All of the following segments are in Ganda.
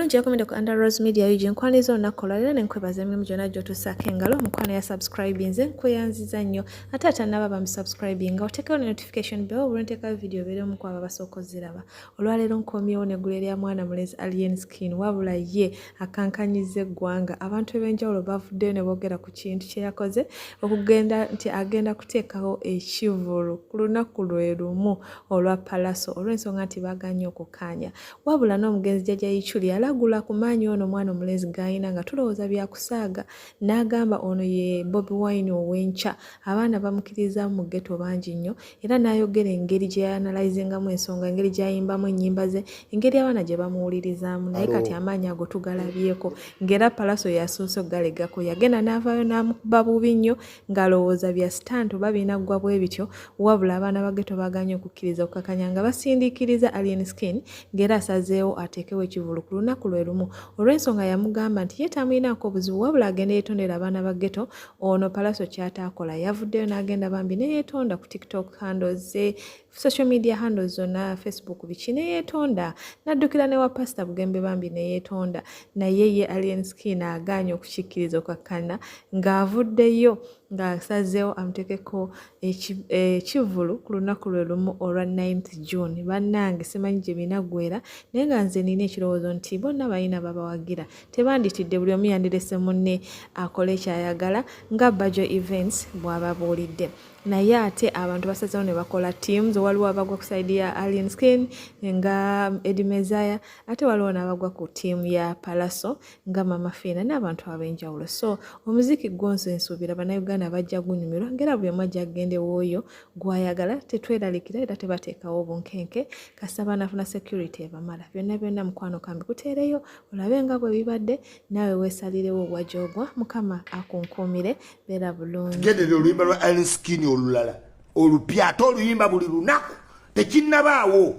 Obulungi yakomedde ku Under Rose Media UG. Nkwaniza olunaku olwaleero ne nkwebaza emirimu gyonna gy'otuusaako engalo. Mukwano ya subscribe nze nkweyanziza nnyo, ate atannaba bamusubscribinga, oteekewo ne notification bell, buli nteekayo video obeere omu ku abo abasooka oziraba. Olwaleero nkomyewo n'eggulu erya mwana mulenzi Alien Skin, wabula ye akankanyizza eggwanga. Abantu eb'enjawulo bavuddeyo ne boogera ku kintu kye yakoze okugenda nti agenda kuteekawo ekivvulu ku lunaku lwe lumu olwa Pallaso, olw'ensonga nti baganye okukkaanya. Wabula n'omugenzi Jjajja Ichuli alagula ku maanyi ono omwana omulenzi g'alina, nga tulowooza byakusaaga, n'agamba ono ye Bobi Wine ow'enkya. Abaana bamukkiririzaamu mu ghetto bangi nnyo, era n'ayogera engeri gye yayanalayizingamu ensonga, engeri gy'ayimbamu ennyimba ze, engeri abaana gye bamuwulirizaamu. Naye kati amaanyi ago tugalabyeko ng'era Pallaso yasoose okugalegako. Yagenda n'avaayo n'amukuba bubi nnyo ng'alowooza bya stunt oba binaggwa bwe bityo, wabula abaana ba ghetto baganye okukkiriza okukakanya nga basindiikiriza Alien Skin, ng'era asazeewo ateekewo ekivvulu ku lunaku lwe lumu, olw'ensonga yamugamba nti ye tamulinaako buzibu, wabula agenda yeetondera abaana ba ghetto. Ono Pallaso ky'ataakola, yavuddeyo n'agenda bambi ne yeetonda ku TikTok handles ze, social media handles zonna, Facebook, biki, ne yeetonda, n'addukira ne wa Pastor Bugembe bambi ne yeetonda. Naye ye Alien Skin agaanye okukikkiriza okakkana ng'avuddeyo ng'asazeewo amuteekeko ekivvulu ku lunaku lwe lumu olwa 9th June. Bannange, simanyi gye binaggwera, naye nga nze nina ekirowoozo nti bonna balina babawagira, tebanditidde, buli omu yandirese munne akole kyayagala nga Bajo Events bw'ababuulidde. Naye ate abantu basazeewo ne bakola teams. Waliwo abagwa ku side ya Alien Skin nga Eddie Mezaya, ate waliwo n'abagwa ku team ya Pallaso nga Mama Fiina n'abantu ab'enjawulo. So omuziki gwonse nsuubira Bannayuganda bajja gunyumirwa, ng'era buli omu ajja agende w'oyo gw'ayagala. Tetweralikira era tebateekawo obunkenke kasita banaafuna security ebamala. Byonna byonna, mukwano, kambi kuteereyo olabe nga bwe bibadde, naawe weesalirewo obwajogwa. Mukama akunkuumire, beera bulungi. Tugendere oluyimba lwa Alien Skin olulala olupya, ate oluyimba buli lunaku tekinnabaawo,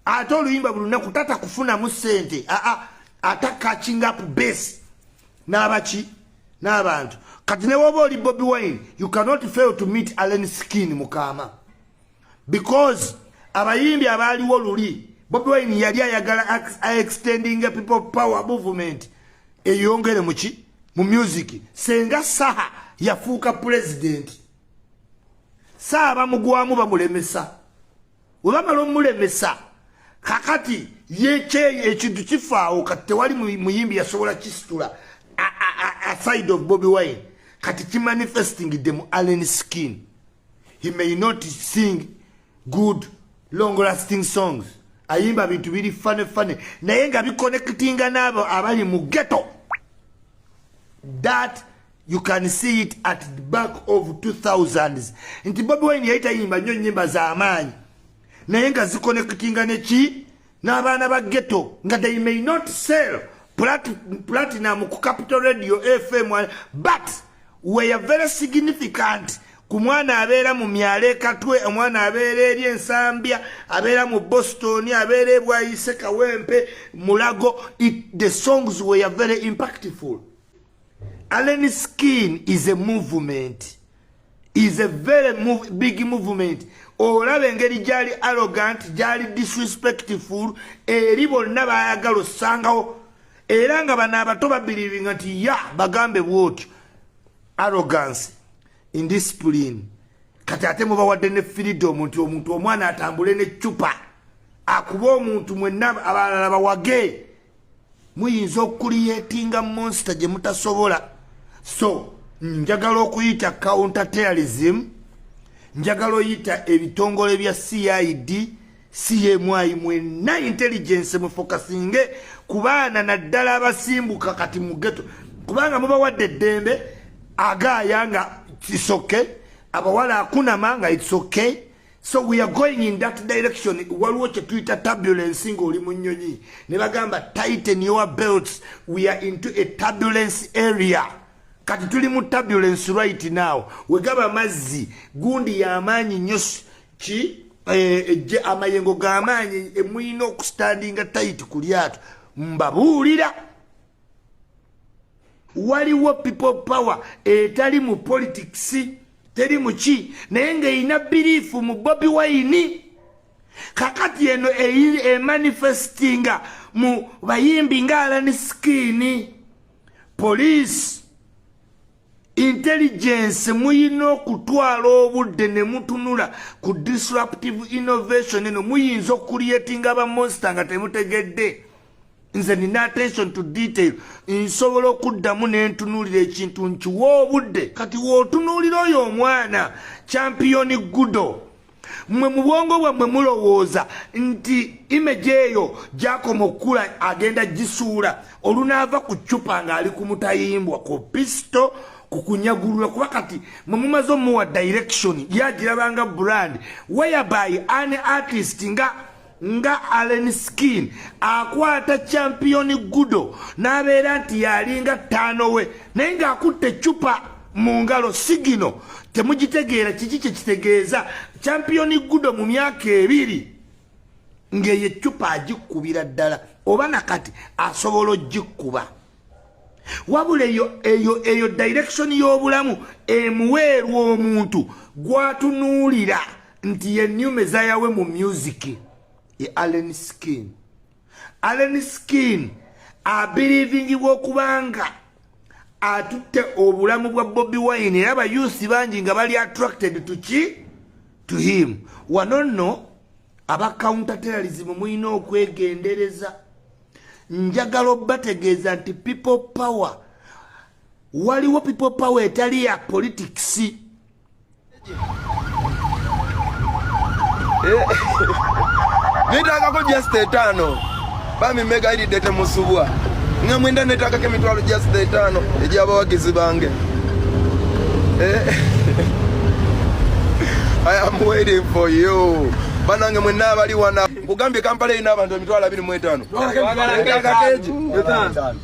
ate oluyimba buli lunaku tata kufunamu ssente aa ata catching up base n'abaki n'abantu. Kati ne woba oli Bobi Wine, you cannot fail to meet Alien Skin mukama, because abayimbi abaaliwo luli, Bobi Wine yali ayagala extending people power movement eyongere muki mu music. Senga Saha yafuuka president, saa bamugwamu bamulemesa, we bamala omulemesa, kakati yekyeyo ekintu kifaawo. Kati tewali muyimbi yasobola kisitula aside of Bobi Wine. Kati kimanifestingidde mu Alien Skin. He may not sing good long lasting songs, ayimba bintu biri funny funny, naye nga biconnectinga n'abo abali mu ghetto. That you can see it at the back of 2000s nti Bobi Wine yali tayimba nnyo nnyimba z'amaanyi, naye nga ziconnectinga neki n'abaana ba ghetto, nga they may not sell platinum ku Capital Radio FM, but were very significant ku mwana abeera mu myalo ekatwe, omwana abeera eri Ensambya, abeera mu Boston, abeera ebwayise, Kawempe, Mulago. The songs were very impactful. Alien Skin is a movement, is a very big movement. Olaba engeri gyali arrogant, gyali disrespectful eri bonna bayagala ossangawo, era nga bano abato babelievinga nti ya bagambe bwotyo. Arrogance, indiscipline. Kati ate mubawadde ne freedom nti omuntu omwana atambule n'eccupa akuba omuntu, mwenna abalala bawage. Muyinza okucreatinga monster gye mutasobola. So njagala okuyita counter terrorism, njagala oyita ebitongole bya CID, CMI, mwenna intelligence, mufocusinge ku baana, naddala abasimbuka kati mu ghetto, kubanga mubawadde eddembe agaaya nga it's okay, abawala akunama nga it's okay. So we are going in that direction. Waliwo kyetuyita turbulence, ng'oli mu nnyonyi ne bagamba, "Tighten your belts, we are into a turbulence area." Kati tuli mu turbulence right now. Wegaba mazzi gundi y'amaanyi nnyo ki amayengo g'amaanyi, emulina okustandinga tight ku lyato. Mbabuulira, waliwo people power etali mu politics, teri muki, naye ng'erina belief mu Bobi Wine. Kakati eno emanifestinga mu bayimbi nga Alien Skin. Police intelligence muyina okutwala obudde ne mutunula ku disruptive innovation eno. Muyinza okucreatinga ba monster nga temutegedde. Nze nina attention to detail, nsobola okuddamu nentunuulira ekintu nkiwa obudde. Kati w'otunuulira oyo omwana Champion Gudo, mmwe mu bwongo bwammwe mulowooza nti image eyo gyakoma okukula agenda gisuula olunaava ku ccupa ng'ali ku mutayimbwa, ku pisito, ku kunyagulula, kuba kati mwe mumaze omuwa direction yagirabanga brand, whereby an artist nga Alien Skin akwata Champion Gudo n'abeera nti yalinga ttaano we, naye ng'akutte eccupa mu ngalo. Sigino temugitegeera kiki kye kitegeeza. Champion Gudo mu myaka 2 ng'eyo eccupa agikubira ddala, oba nakati asobola ogikuba. Wabula eyo direction y'obulamu emuweerwa omuntu gwatunuulira nti ye new messiah we mu music, ye Alien Skin. Alien Skin abelievingibwa okubanga atutte obulamu bwa Bobi Wine, era abayouth bangi nga bali attracted to ki, to him. Wano nno aba counter terrorism mulina okwegendereza. Njagala obbategeeza nti people power, waliwo people power etali ya politics. Neetaagako just 5, bami megayiridde temusubwa nga mwenda. Neetaagako emitwalo just 5 egy'abawagizi bange. I am waiting for you. Banange mwenna abali wana, nkugambye Kampala erina abantu 25,000. Neetaagako egi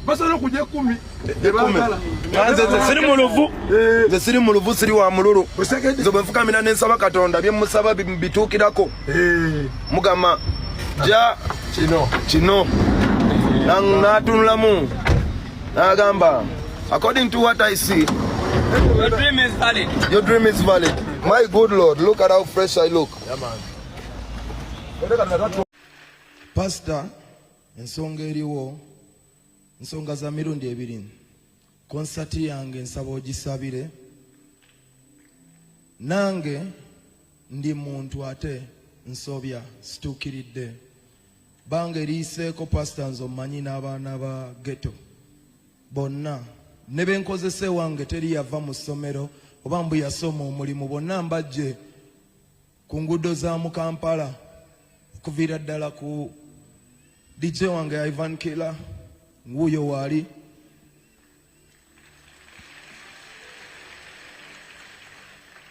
Basobola okujja 10. Nze siri muluvu, nze siri muluvu, siri wa mululu. Nze bwe nfukamira nensaba Katonda, bye musaba bituukirako. Mugamba ja Kino. Kino n'atunulamu n'agamba, "According to what I see, Your dream is valid. your dream is valid." My good Lord, look at how fresh I look. Pasita, ensonga eriwo nsonga za mirundi ebiri. Konsati yange nsaba ogisabire. Nange ndi muntu ate nsobya, situukiridde. Banga eriyiseeko, pasita, nze omanyi n'abaana ba ghetto bonna ne benkozesa ewange, teri yava mu ssomero oba mbu yasoma omulimu. Bonna mbajje ku nguudo za mu Kampala, okuviira ddala ku DJ wange Ivan Killer, nguuyo waali.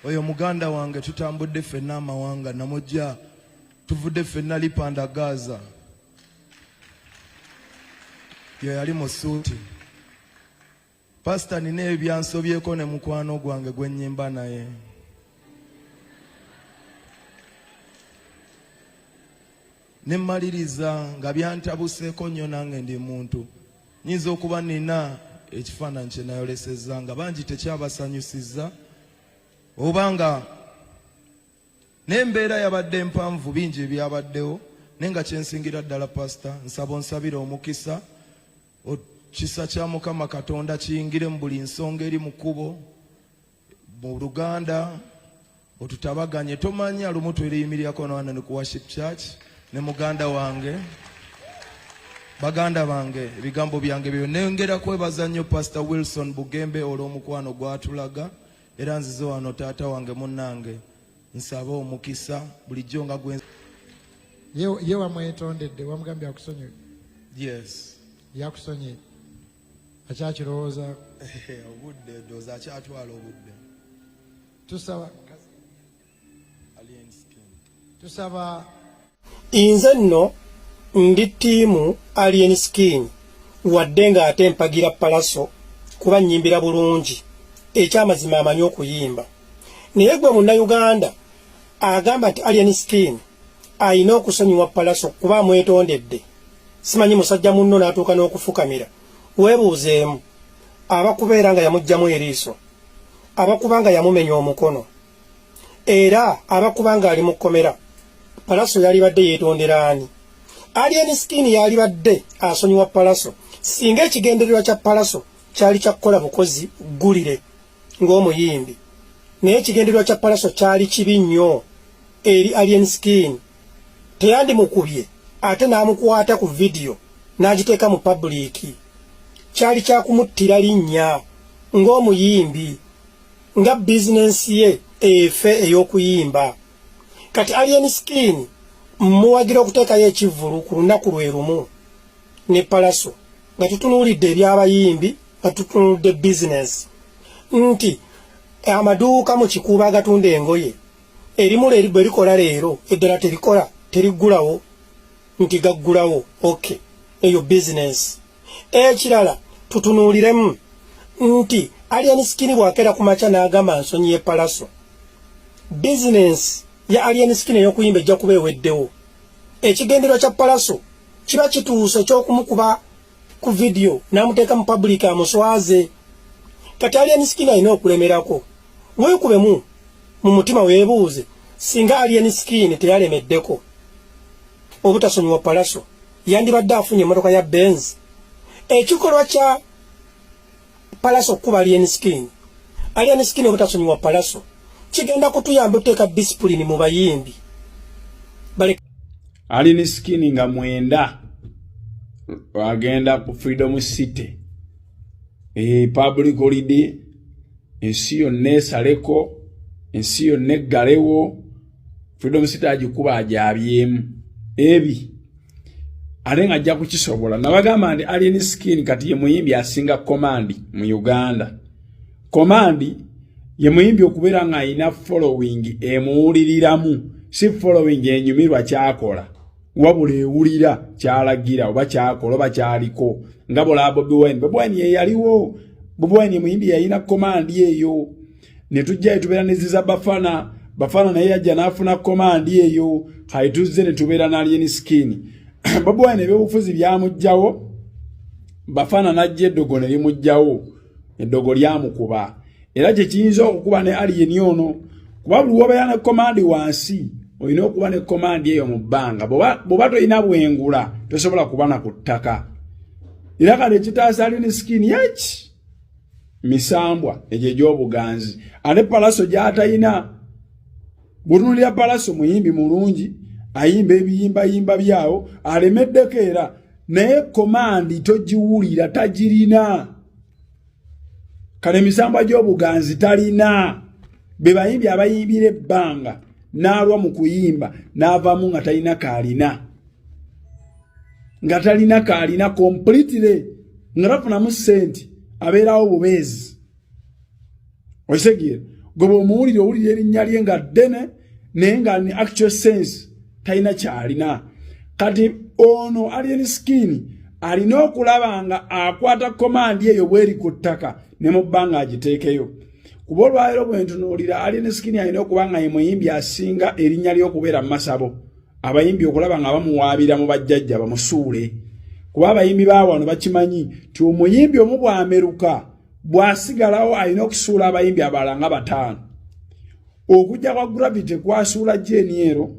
Oyo muganda wange, tutambudde ffenna amawanga, namujja tuvudde ffenna Lipanda Gaza. Yo yali mu suuti. Pasita, nina ebyansobyeko ne mukwano gwange gwe nnyimba naye, ne mmaliriza nga byantabuseeko nnyo. Nange ndi muntu, nyinza okuba nina ekifaananyi kye nayolesezza nga bangi tekyabasanyusizza, oba nga n'embeera yabadde mpanvu, bingi ebyabaddewo. Naye nga kyensingira ddala, pasita, nsaba onsabire omukisa, kisa kya Mukama Katonda kiyingire mu buli nsonga eri mu kkubo mu Luganda, otutabaganye. Tomanya, lumu tweriyimirirako nawana ne ku worship church ne muganda wange. Baganda bange, ebigambo byange byo. Nengera kwebaza nnyo Pastor Wilson Bugembe olw'omukwano gwatulaga. Era nzize wano, taata wange, munnange, nsabe omukisa bulijjo nga gwe Ye wamwetondedde, wamugambye akusonyiwe? Yes. Yakusonyiye? Akyakirowooza? Obudde, ndowooza akyatwala obudde. Tusaba Alien Skin. Tusaba. Nze nno ndi team Alien Skin, wadde ng'ate mpagira Palaso kuba nnyimbira bulungi. Ekyamazima amanyi okuyimba. Naye gwe Munnayuganda agamba nti Alien Skin ayina okusonyiwa Palaso kuba amwetondedde, simanyi musajja munno n'atuuka n'okufukamira, weebuuzeemu abakubeera nga yamuggyamu eriiso, abakuba nga yamumenya omukono, era abakuba ng'ali mu kkomera. Pallaso yalibadde yeetondera ani? Alien Skin yalibadde asonyiwa Pallaso singa ekigendererwa kya Pallaso kyali kya kukola bukozi ggulire ng'omuyimbi, naye ekigendererwa kya Pallaso kyali kibi nnyo eri Alien Skin. Teyandimukubye ate n'amukwata ku vidiyo n'agiteeka mu pabuliiki. Kyali kya kumuttira linnya ng'omuyimbi, nga bizinensi ye efe ey'okuyimba. Kati Alien Skin mmuwagira okuteekayo ekivvulu ku lunaku lwe lumu ne Pallaso, nga tutunuulidde eby'abayimbi, nga tutunuulidde bizinensi, nti amaduuka mu Kikuubo agatunda engoye erimu bwe likola leero, eddala terikola, teriggulawo, nti gaggulawo. Okay, eyo bizinensi. Ekirala tutunuuliremu nti Alien Skin bw'akeera ku makya n'agamba nsonyiye Pallaso, bizinensi ya Alien Skin ey'okuyimba ejja kuba eweddewo. Ekigendererwa kya Pallaso kiba kituuse eky'okumukuba ku vidiyo n'amuteeka mu public amuswaze. Kati Alien Skin alina okulemerako. Weekubemu mu mutima weebuuze, singa Alien Skin teyalemeddeko obutasonyiwa Pallaso, yandibadde afunye emmotoka ya Benz? Ekikolwa kya Pallaso okukuba Alien Skin, Alien Skin obutasonyiwa Pallaso, kigenda kutuyamba okuteeka disipulini mu bayimbi. Alien Skin nga 9 agenda ku Freedom City, public holiday, ensi yonna esaleko, ensi yonna eggalewo, Freedom City agikuba ajabyemu ebi, ate nga ajja kukisobola. Nabagamba nti Alien Skin kati ye muyimbi asinga command mu Uganda. Command ye muyimbi okubeera ng'alina following emuwuliriramu, si following enyumirwa kyakola, wabula ewulira kyalagira oba kyakola oba kyaliko, nga bolaba Bobi Wine. Bobi Wine ye yaliwo, Bobi Wine ye muyimbi yalina command eyo. Ne tujja ne tubeera ne Ziza Bafana, Bafana naye yajja n'afuna command eyo. Kale tuzze ne tubeera na Alien Skin. Bobi Wine ebyobufuzi byamuggyawo, Bafana n'ajja eddogo ne limuggyawo, eddogo lyamukuba. Era kye kiyinza okukuba ne Alien ono, kuba buli wobeera ne command wansi olina okuba ne command eyo mu bbanga. Bw'oba tolina bwengula tosobola kuba na ku ttaka. Era kale ekitaasa Alien Skin yaki misambwa egyo egy'obuganzi, ate Pallaso gy'atalina. Bw'otunuulira Pallaso muyimbi mulungi, ayimba ebiyimbayimba byawo, alemeddeko era, naye command togiwulira, tagirina. Kale emisambwa gy'obuganzi talina. Be bayimbi abayimbira ebbanga, n'alwa mu kuyimba n'avaamu nga talina kaalina, nga talina kaalina completely, nga tafunamu ssente, abeerawo bubeezi. Okitegeera? Gwe bw'omuwulira, owulira erinnya lye nga ddene, naye nga ni actual sense talina kyalina. Kati ono Alien Skin alina okulaba nga akwata command eyo bweri ku ttaka ne mu bbanga agiteekeyo, kuba olwaleero bwe ntunuulira Alien Skin alina okuba nga ye muyimbi asinga erinnya ly'okubeera mu masabo, abayimbi okulaba nga bamuwaabira mu bajjajja bamusuule, kuba abayimbi ba wano bakimanyi nti omuyimbi omu bw'ameruka, bw'asigalawo alina okusuula abayimbi abalala nga 5. Okujja kwa Gravity kwasuula Jeniero,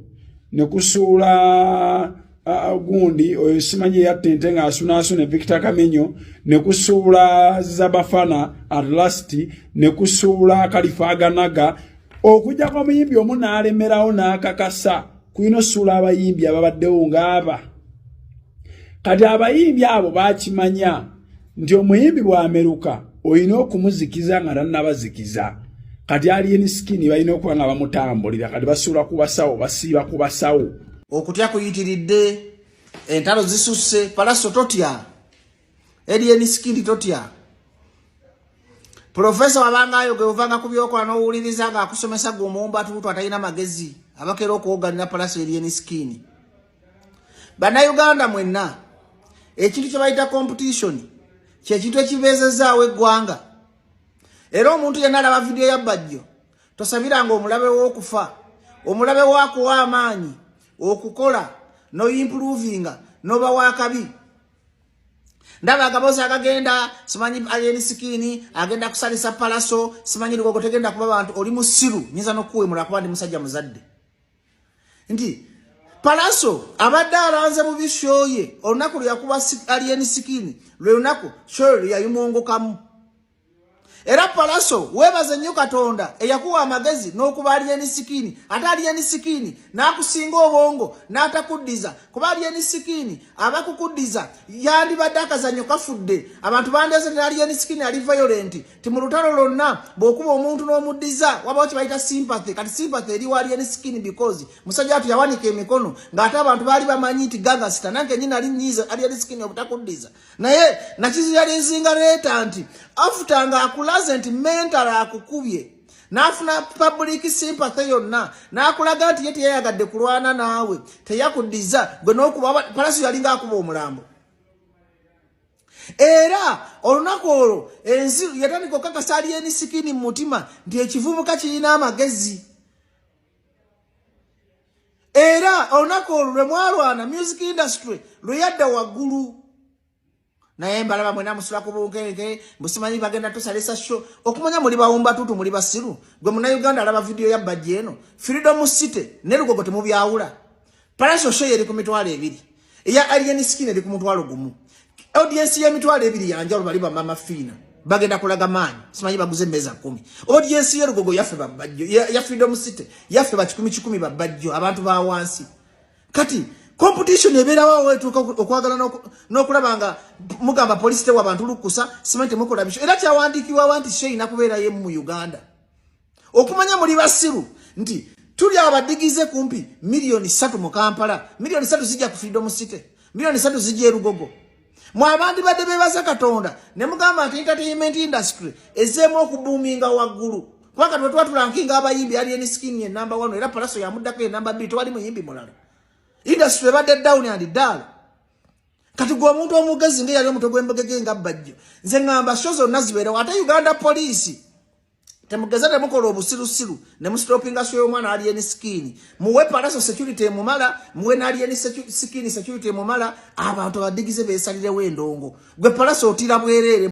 ne kusuula gundi oyo simanyi eyatta ente ng'asunaasuna, Victor Kamenyo, ne kusuula Zabafana at last, ne kusuula Kalifa Aganaga. Okujja kw'omuyimbi omu n'alemerawo n'akakasa kulina osuula abayimbi ababaddewo ng'aba. Kati abayimbi abo bakimanya nti omuyimbi bw'ameruka olina okumuzikiza nga tannabazikiza. Kati Alien Skin balina okuba nga bamutambulira, kati basuula ku basawo, basiiba ku basawo. Okutya kuyitiridde, entalo zisusse. Pallaso totya, Alien Skin totya. Profesa wabanga ayo gwe ovanga ku byokola n'owuliriza ng'akusomesa, gwe omuwumba tuutu atalina magezi abakeera okuwoganira Pallaso, Alien Skin. Bannayuganda mwenna, ekintu kye bayita competition kyekintu ekibeezezaawo eggwanga. Era omuntu yenna alaba vidiyo ya Bajjo, tosabiranga omulabe w'okufa. Omulabe waakuwa amaanyi okukola noimprovinga noba wakabi. Ndaba agaboozi agagenda, simanyi Alien Skin agenda kusalisa Pallaso, simanyi Lugogo tegenda kuba bantu. Oli musiru, nyinza n'okuwemula kuba ndi musajja muzadde nti Pallaso abadde alanze bubi show ye olunaku lwe yakuba Alien Skin, lwe lunaku show lwe yayimongokamu. Era Pallaso weebaze nnyo Katonda eyakuwa amagezi n'okuba Alien Skin, ate Alien Skin n'akusinga obwongo n'atakuddiza, kuba Alien Skin abakukuddiza yandibadde akazannyo kafudde. Abantu bandeze ne Alien Skin ali violent, ti mu lutalo lwonna bw'okuba omuntu n'omuddiza wabawo kye bayita sympathy. Kati sympathy eri wa Alien Skin because musajja watu yawanika emikono ng'ate abantu baali bamanyi nti gangster. Nange nyina ali nnyiiza Alien Skin obutakuddiza, naye nakiziyalizinga leeta nti after nga akulaze nti mental akukubye, n'afuna public sympathy yonna, n'akulaga nti ye teyayagadde kulwana naawe, teyakuddiza gwe n'okuba. Pallaso yalinga akuba omulambo. Era olunaku olwo ensi yatandika okukakasa Alien Skin mu mutima nti ekivubuka kirina amagezi. Era olunaku olwo lwe mwalwana, music industry lwe yadda waggulu. Naye mbalaba mwena musula ku bunkenke, musimanyi bagenda tusalisa show. Okumanya muli bawumba tutu, muli basiru. Gwe Munnayuganda alaba vidiyo ya Bajjo eno, Freedom City ne Lugogo temubyawula. Pallaso show eri ku 20,000, eya Alien Skin eri ku 10,000. Audience y'emitwalo 20 yanjawulo. Bali bamama Fiina bagenda kulaga maanyi, simanyi baguze emmeeza 10. Audience y'Erugogo yaffe Babajjo, ya Freedom City yaffe ba kikumi kikumi Babajjo, abantu ba wansi. Kati competition ebeerawo wetuuka okwagala n'okulaba nga mugamba polisi tewa abantu lukusa, simanyi temukola bisho. Era kyawandiikibwawa nti show erina kubeerayo mu Uganda? Okumanya muli basiru nti tuli abadigize kumpi 3 million mu Kampala, 3 million zijja ku Freedom City, 3 million zijja Erugogo. Mwe abandi badde beebaza Katonda ne mugamba nti entertainment industry ezzeemu okubuuminga waggulu, kubanga twe tuba turankinga abayimbi, Alien Skin ye namba 1, era Pallaso yamuddako ye namba 2, tewali muyimbi mulala. Industry ebadde down and dull. Kati gwe omuntu omugezi nga eyali omutwe gw'embogege nga Bajjo, nze ŋŋamba show zonna zibeerewo. Ate Uganda Poliisi, temugeza temukola obusirusiru ne mustopinga show y'omwana Alien Skin. Muwe Pallaso security emumala, muwe n'Alien Skin security emumala, abantu abadigize beesalirewo endongo. Gwe Pallaso otira bwereere.